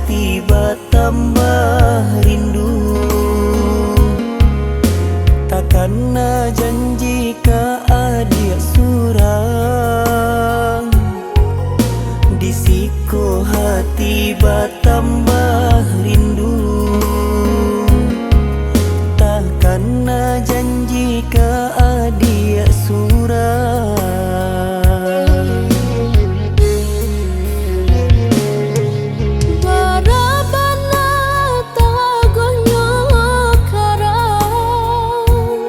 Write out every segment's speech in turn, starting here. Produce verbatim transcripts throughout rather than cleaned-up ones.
hati batambah rindu. Takana janji ka adiak surang, di siko hati batambah rindu. Takana janji ka adiak surang. Bara bana taguahnyo karang,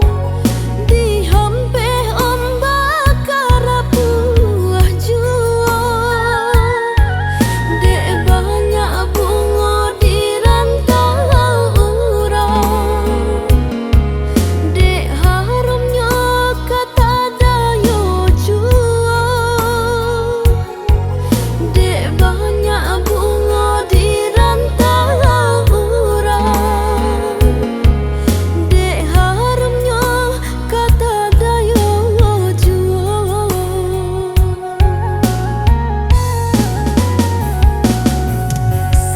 dihampeh ombak karapuah juo. Dek banyak bungo di rantau urang, dek harumnyo ka tadayo juo. Dek banyak bungo di rantau urang, dek harumnyo ka tadayo juo.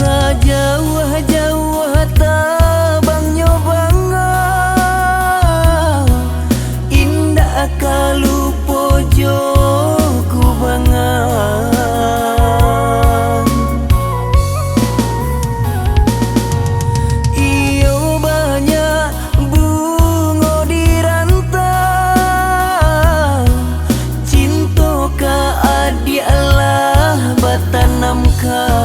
Sajauah-jauah tabangnyo bungo, indak ka lupo jo kubangan. Iyo banyak bungo di rantau, cinto ka adiak lah batanamkan.